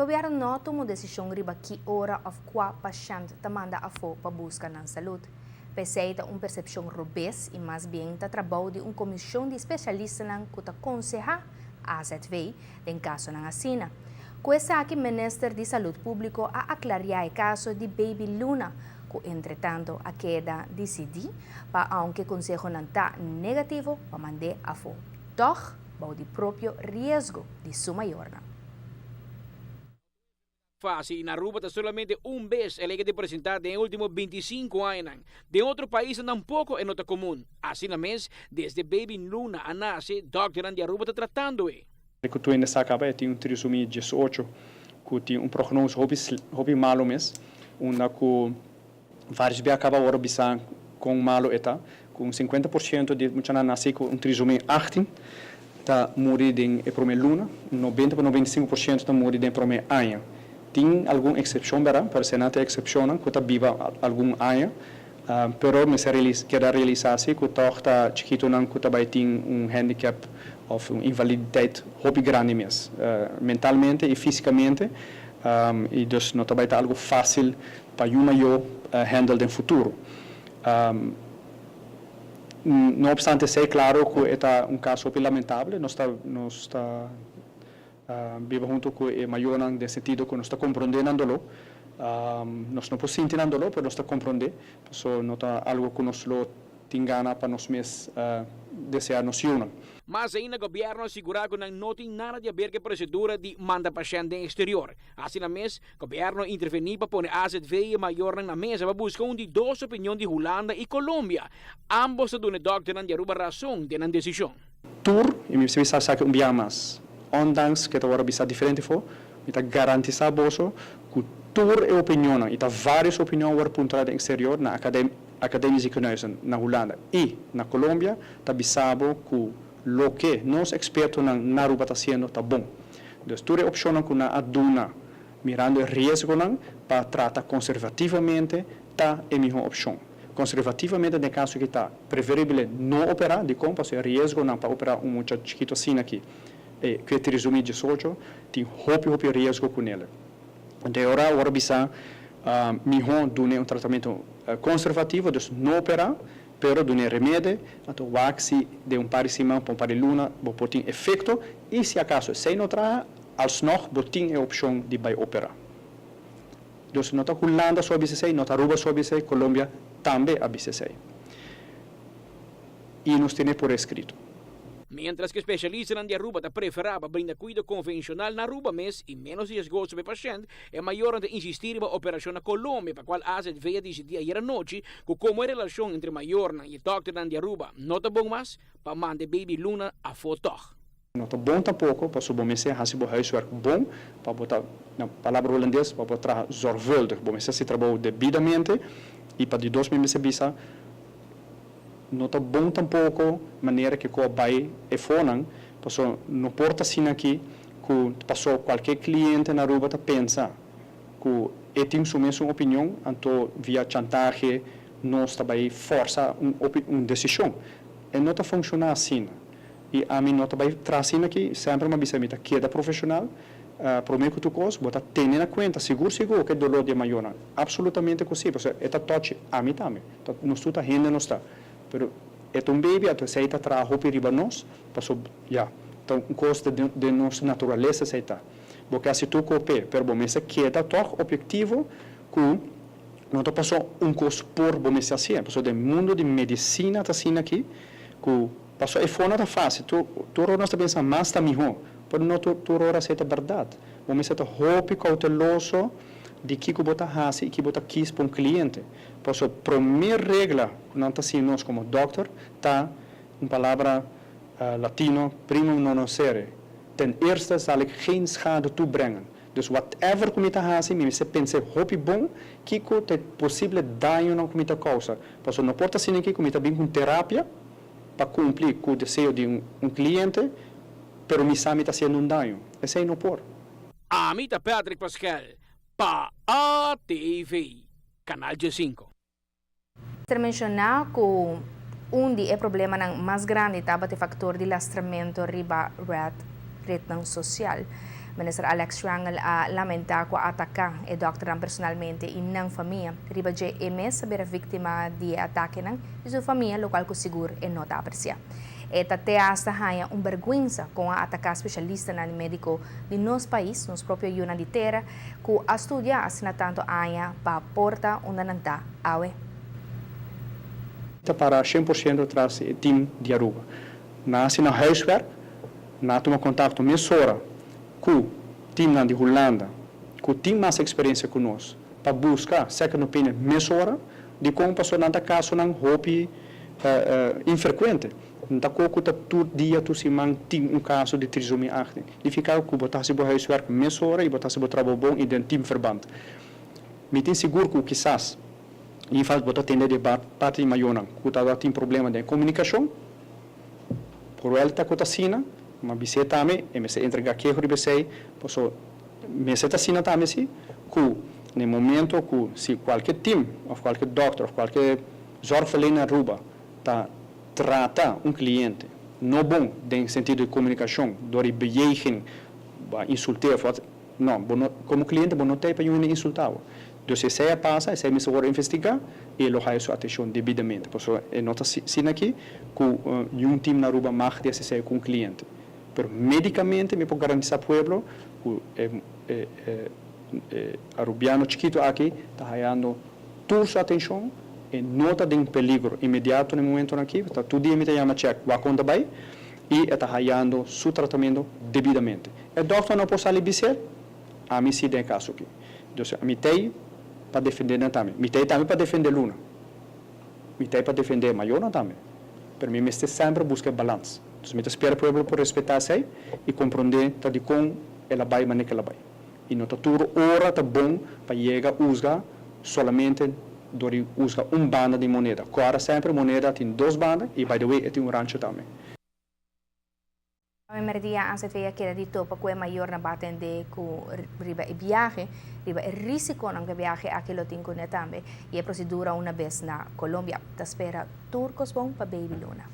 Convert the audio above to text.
Gobièrnu no a tuma un desishon riba ki ora òf kua pashènt ta manda afó pa buska nan salud. P'esei ta un persepshon robes i mas bien ta trabou di un komishon di spesialistanan ku ta konsehá AZV den kasonan asina. Ku esaki Minister di Salud Públiko a aklariá e kaso di Baby Luna ku entretanto a keda disidí pa aunke konsehonan ta negativo pa mand'é afó tòg bou di propio riesgo di su mayornan. Fase y na Aruba ta solamente un bes el a di presenta den e ultimo 25 añanan. Den otro paisnan tampoco e no ta comun. Asina mes, desde baby Luna a nace, dokternan di Aruba ta tratando e. Ku tur hende sa kaba e tin un trisomia 18 ku tin un prognose hopi hopi malo mes, unda ku varios bia kaba wòrdu bisa kon malo e ta, ku un 50% di muchanan nasi ku un trisomia 18 ta muri den e promé luna, un 90 pa 95% ta muri den e promé aña. Tin algun eksepshon bèrdat, pero esei ta e eksepshonnan ku ta biba algun aña, pero mester keda realisá si ku tòg ta chikitonan ku ta bai tin un handicap òf un invaliditeit hopi grandi mes, mentalmente i físikamente, i dus no ta bai ta algu fásil pa yu mayó handle den futuro. No opstante esei, klaro ku e ta un kaso hopi lamentable, nos ta nos ta biba huntu ku e mayornan den sentido ku nos ta komprondé nan doló. Nos no por sinti nan doló, pero nos ta komprondé, pasobra no ta algu ku nos lo tin gana pa nos mes deseá nos yunan. Mas ainda gobierno a sigura cu nan no tin nada di haber cu e procedura di manda pashent den exterior. Asina mes, gobierno a interveni pa pone AZV y e mayornan na mesa pa busca un di dos opinion di Hulanda y Colombia. Ambos ta duna e dokternan di Aruba rason den nan decision. Tur, y mi mester bisa esaki un bia mas, ondanks cu e ta worde bisa diferente for, mi ta garantisa boso cu tur e opinionnan, y ta varios opinion worde puntra den exterior na Academie Ziekenhuizen na Hulanda y na Colombia, ta bisa bo cu loke nos expertonan na Aruba ta haciendo ta bon. Dus tur e opcionnan cu nan a duna mirando e riesgonan pa trata conservativamente ta e miho opcion. Conservativamente den e caso aki ta preferibile no opera, dicon? Pasobra e riesgonan pa opera un mucha chikito asina aki cu e trisomia 18 tin hopi hopi riesgo cu nele. Anto e ora ora bisa miho dune un tratamento conservativo, dus no opera, pero dune remede, anto wak si den un par di siman pa un par di luna bo por tin efecto y si acaso esey no traha, alsnog bo tin e opcion di bay opera. Dus no ta Hulanda so a bisa esey, no ta Aruba so a bisa esey, Colombia tambe a bisa esey. Y nos tene por escrito. Mientras cu specialistanan di Aruba ta prefera pa brinda cuido convencional na Aruba mes y menos riesgoso pa e pashent, e mayornan ta insisti riba operacion na Colombia pa cual AZV a dicidi ayer anochi cu como e relacion entre mayornan y e dokternan di Aruba no ta bon mas, pa manda e baby Luna afo tog. No ta bon tampoco pasobra bo mester haci bo huiswerk bon pa bo ta, na palabra Holandes, pa bo traha zorgvuldig. Bo mester haci trabou debidamente y pa di dos mi mester bisa no ta bon tampoco manera ke cu a bay e fonan pasobra no por ta asina aki cu paso cualkier cliente na Aruba ta pensa cu e tin su mesun opinion anto via chantahe nos ta bay forsa un un decision. E no ta funciona asina y ami no ta bay traha asina aki, semper mi a bisa mi ta keda profesional prome cu tur cos bo ta tene na cuenta sigur sigur cu e dolor di e mayornan absolutamente cu si pasobra e ta touch ami tambe. Ta nos tur ta hende nos ta pero e ta un baby anto esey ta traha hopi riba nos paso ya ta un cos den nos naturalesa esey ta bo ke haci tur cos p'e pero bo mester keda tog objetivo cu no ta paso un cos por bo mester haci'e paso den mundo di medicina ta asina aki cu paso e for no ta facil tur tur ora nos ta pensa mas ta miho pero no tur tur ora esey ta berdad bo mester ta hopi cauteloso di kico bo ta haci y kico bo ta kies pa un cliente. Paso prome regla ku nan ta siña nos komo dòkter ta un palabra latino primum non nocere, ten eerste zal ik geen schade toebrengen. Dus whatever ku mi ta hasi mi mester pens'é hopi bon kiko ta e posible dañonan ku mi ta kousa. Paso no por ta asina aki ku mi ta bin ku un terapia pa kumpli ku deseo di un kliente pero mi sa mi ta hasiendo un daño. Esei no por. Ami ta Patrick Paskel pa ATV. Canal 15. Mester menciona cu un di e problemanan mas grandi tabata e factor di lastramento riba red, rednan social. Minister Alex Schwengle a lamenta cu a ataca e dokternan personalmente y nan famia. Riba dje e mes a bira victima di e atakenan di su famia locual cu sigur e no ta aprecia. E ta te hasta haya un berguensa con a ataca specialistanan medico di nos pais, nos propio yiunan di tera, cu a studia asina tanto aña pa por ta unda nan ta awe. Ta para 100% tras e team di Aruba. Nan a haci nan huiswerk, nan a tuma contacto mesora cu teamnan di Hulanda cu tin mas experiencia cu nos pa busca second opinion mesora di con pasobra nan ta casonan hopi infrecuente. No ta cu cu ta tur dia, tur siman tin un caso di trisomie 18. Nifica cu bo ta haci bo huiswerk mesora y bo ta haci bo trabou bon y den teamverband. Mi tin sigur cu kisas infas bo ta tende di parti di mayornan cu ta tin problema den comunicacion. Por ta cu ta asina, ma bis'e tambe, e mester entrega keho riba esey, paso mester ta asina tambe si, cu na momento cu si cualke team of cualke dokter of cualke zorgverlener na Aruba ta trata un cliente no bon den sentido di comunicacion, door di bejeging, insult'e of wat, no, bo no, como cliente bo no ta pa un insulta. Dus esey a pasa, esey mester wordo investiga y lo haya su atencion debidamente. Paso e no ta asina aki cu un team na Aruba mag di haci cu un cliente. Pero medicamente mi por garantisa pueblo cu e Arubiano chikito aki ta hayando tur su atencion y no ta den peligro inmediato na e momento aki, ta tur dia mi ta yama check wak con ta bay y ta hayando su tratamento debidamente. E dokter no por sali bis'e, ami si den caso aki. Dus ami t'ey pa defende nan tambe. Mi t'ey tambe pa defende Luna. Mi t'ey pa defende mayornan tambe. Pero mi mester semper busca balans. Dus mi ta spera pueblo por respeta esey y comprende ta di con el a bay manera cu el a bay. Y no ta tur ora ta bon pa yega huzga solamente door di huzga un banda di moneda. Awor semper moneda tin dos banda y, by the way, e tin un rancho tambe. Merdia AZV a keda di topa cu e mayornan pa atende cu riba e viahe, riba e risiconan cu e viahe aki lo tin cune tambe y e procedura un bes na Colombia. Ta spera tur cos bon pa Baby Luna.